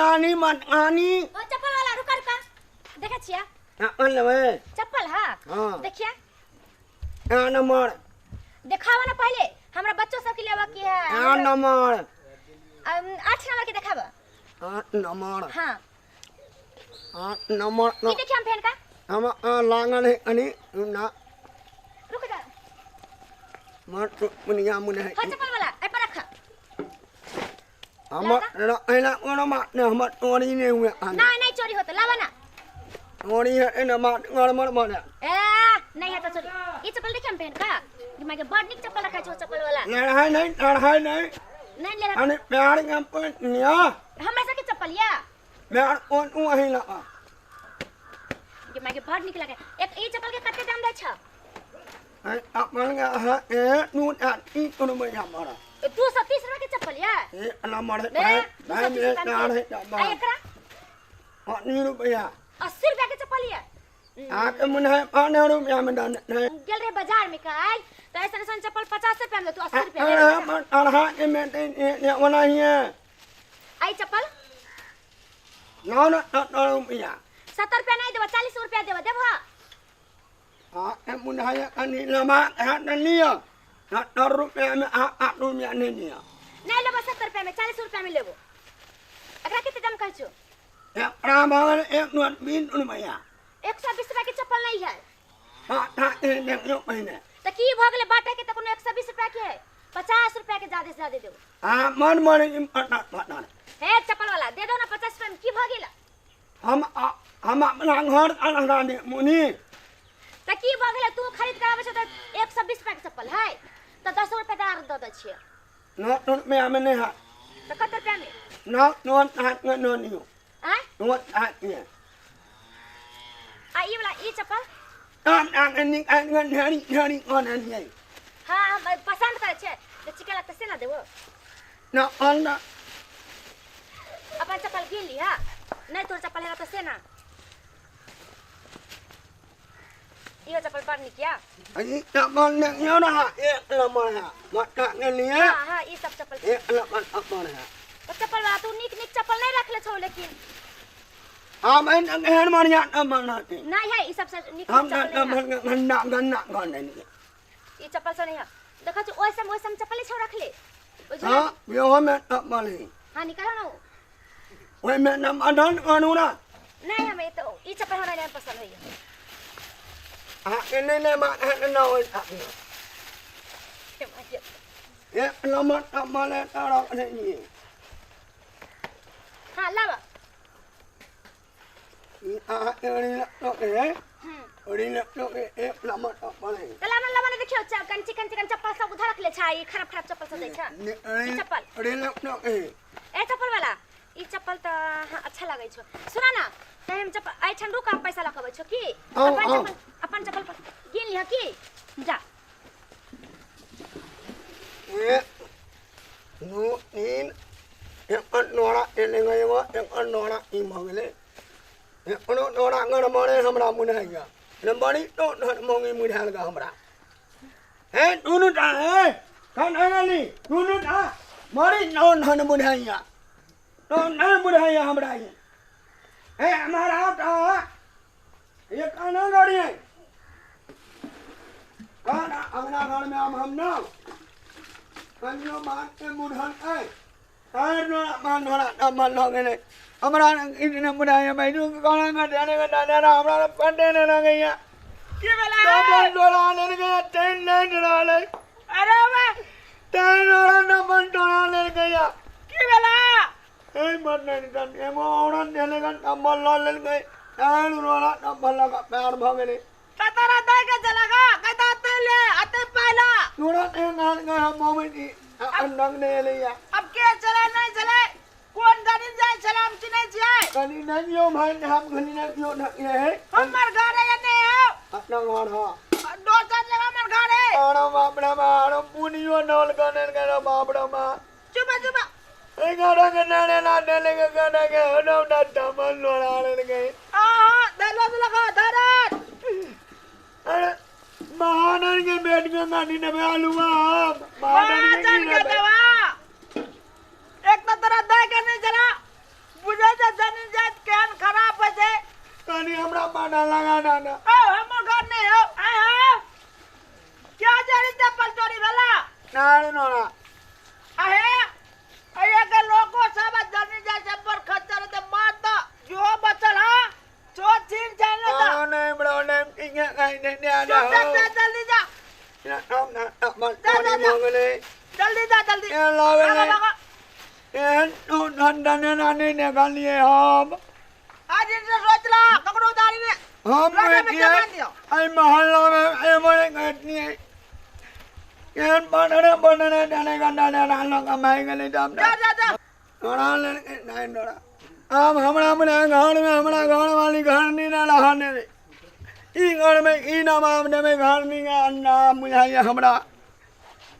आनी मत आनी। ओ चप्पल वाला रुका रुका देखै छियै। अपन लेबै चप्पल? हां हां देखिए आ नंबर देखावा ना पहले, हमरा बच्चों सब के लेवा के है। आ नंबर 8 नंबर के देखावा। 8 नंबर। हां 8 नंबर ई देखिए हम पहन का हम लांगल है अनी ना रुक जा मत मुनिया मुने है। हां चप्पल वाला ए पर रख। हम एना कोनो मात ने हमर चोरी नहीं हुए। ना नहीं चोरी होता लावा ना चोरी है एना मात गड़बड़ बने। ए नहीं है तो चोरी। ई चप्पल देखिए हम पहन का दिमाग के बड़ निक चप्पल रखा छो चप्पल वाला। लड़ाई नहीं लड़ाई नहीं नहीं ले अने प्यार के अपन निया हमरा सब के चप्पल या प्यार कोन उ अही लगा दिमाग के बड़ निक लगे। एक ई चप्पल के कते दाम दै छ? अपन के है ए नू आ ई कोनो में हमरा 230 रुपया के चप्पल या ए नंबर है भाई में प्यार है आ एकरा 80 रुपया 80 रुपया के चप्पल या आ के मन है 5 रुपया में दान नहीं गेल रे बाजार में काल तो ऐसा ऐसा चप्पल 50 रुपया में तू 80 रुपया ले। अढ़ा के में ये वाला ही है। आई चप्पल ना ना 70 रुपया 70 रुपया नहीं देबो 40 रुपया देबो देबो। हां ए मन है कनी लमा हां नहीं 70 रुपया में आ 8 रुपया नहीं लिया। नहीं लेबो 70 रुपया में 40 रुपया में लेबो। एकरा कते दाम कहै छो? एकरा भगल 120 रुपया। 120 रुपया के चप्पल नहीं है। हां हां देखियो पहिने त की भ गेलै बाटा के त कोनो 120 रुपया के है 50 रुपया के ज्यादा से ज्यादा देबो। हां मन मन फटा हे चप्पल वाला दे दो ना 50 रुपया में की भ गेला? हम अपना घर अनहरा दे मुनि त की भ गेलै तू खरीद के आबै छ त 120 रुपया के चप्पल है त 10 रुपया दार the दै छियै। 9 रुपया में नहीं है त कत रुपया में? 9 9 8 9 नियो हां 9 8 ने आ ई वाला ई चप्पल आ नहीं आ नहीं नहीं कोन नहीं। हां हम पसंद करै छै त चिके लगतै से ना देबो ना अंडा अपन चप्पल गिन ली। हां नहीं तोर चप्पल है तो से ना इहो चप्पल बड़ निक या ई चप्पल नहीं यो ना एक नंबर है मत के लिए। हां हां ई सब चप्पल एक नंबर अपन है। तो चप्पल वाला तू निक निक चप्पल नहीं रखले छौ लेकिन हम एहन बढ़िया चप्पल नहीं नहीं है ई सब निक हम चप्पल नहीं है। गन्ना गन्ना गन्ना नहीं ई चप्पल से नहीं है देखा छौ ओइसम ओइसम चप्पल छौ रखले। हां यो में चप्पल है। हां निकालो ना ओइ में नाम अधन कानू ना नहीं हमें तो ई चप्पल हमरा नहीं पसंद है। हां एने ने मा ना ओइ एक नंबर चप्पल है तारा नहीं। हां लावा ई आ एड़ी लो ए ओड़ी लो ए एक नंबर चप्पल है। त लावा लावा ने देखियो कंची कंची कंची चप्पल सब उधर रखले छै ई खराब खराब चप्पल सब दै छै। ई चप्पल ओड़ी लो ए ए चप्पल वाला ई चप्पल त हां अच्छा लागै छौ। सुना ना त हम चप्पल आई ठन रुक हम पैसा लकबै छौ की अपन चप्पल अपन चप्पल गिन लिह की जा। 1 2 3 एक नोड़ा एने गयो एक नोड़ा ई भगले एक नोड़ा गण मरे हमरा मुन है गया ने बड़ी तो मोंगी मुन है गा हमरा हे दुनु टा हे कन अगली दुनु टा मरी नो नन मुन है या तो नन मुन है हमरा ये हे हमारा टा ये कन गाड़ी है कन अंगना घर में हम ना कन्यो मार के मुढ़न है तार नोड़ा मान नोड़ा मान लोगे हमरा इतने मुढ़ाया मैं जो काना का जाने का दादा हमरा पंडे ने ना गया की भेला डबल डोला ले गया 10 नहीं डोला ले। अरे बे 10 डोला डबल डोला ले गया की भेला? ए मत नहीं दन एगो औरत देले का डबल ला ले गए 10 डोला डबल लगा पैर भ गेले ततरा दे के चला गा कहता ते ले आते पहला तोरा ए नाल गया हम मोमी अंडंग ने लिया। अब के चले नहीं चले कोन गाड़ी जाय चला हम चिनै छियै कनी नहीं यो भाई हम घनी नहीं यो नहीं है हमर घर है नहीं हो अपना घर हां दोसर जगह हमर घर है। आरो बापड़ा मा आरो पुनियो नोल गने गनो बापड़ा मा चुप चुप ए घर के नाने ना देले के गने के नो ना डबल लोड़ा ले गए। हां हां देलो लगा धरत अरे महानन के बेट के नानी ने आलू महानन के दवा एक तो तोरा दे के नहीं चला बुझे जमीन जात केहन खराब होइ छै। कनी हमरा पाटा लगा ना ना। ओ हमर घर नहीं हो आय हो क्या जानी चप्पल चोरी भेला ना रे नोरा। अहे अये के लोगो सब जमीन जात सब पर खच्चर ते मार त जो बचल हा चो छीन जान ले त ओ नहीं ब्रो नहीं इने कहीं नहीं ना चुप जा जल्दी जा ना ना ना चोरी मंगले जल्दी जा जल्दी ए लावे एहन धंधा ने नानी ने गालिए हम आज से सोचला ककरो दारी ने हम आई मोहल्ला में ए मोरे घटनी है एहन बनने बनने डाले गंडा ने नालो कमाई गेले जाम जा जा जा नोरा ले नहीं नोरा हम हमरा मने घर में हमरा घर वाली घर नहीं ना रहने रे ई घर में ई नाम आमने में घर नहीं ना बुझाइए हमरा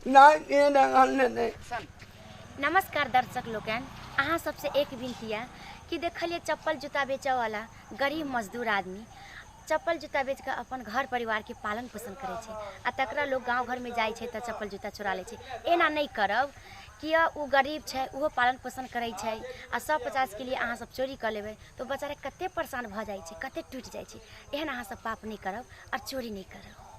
ना ये ना घर नहीं। नमस्कार दर्शक लोकन, अहाँ सबसे एक विनती है कि देखलिए चप्पल जूता बेचै वाला गरीब मजदूर आदमी चप्पल जूता बेच कऽ अपन घर परिवार के पालन पोषण करै छै आ तकरा लोग गाँव घर में जाइ छै तऽ चप्पल जूता चोरा लै छै। एना नहि करब किया ओ गरीब छै ओहो पालन पोषण करै छै आ 150 के लिए अहाँ सब चोरी कऽ लेबै तऽ बेचारा कते परेशान भऽ जाइ छै, कते टूटि जाइ छै। एहन अहाँ सब पाप नहि करब और चोरी नहि करब।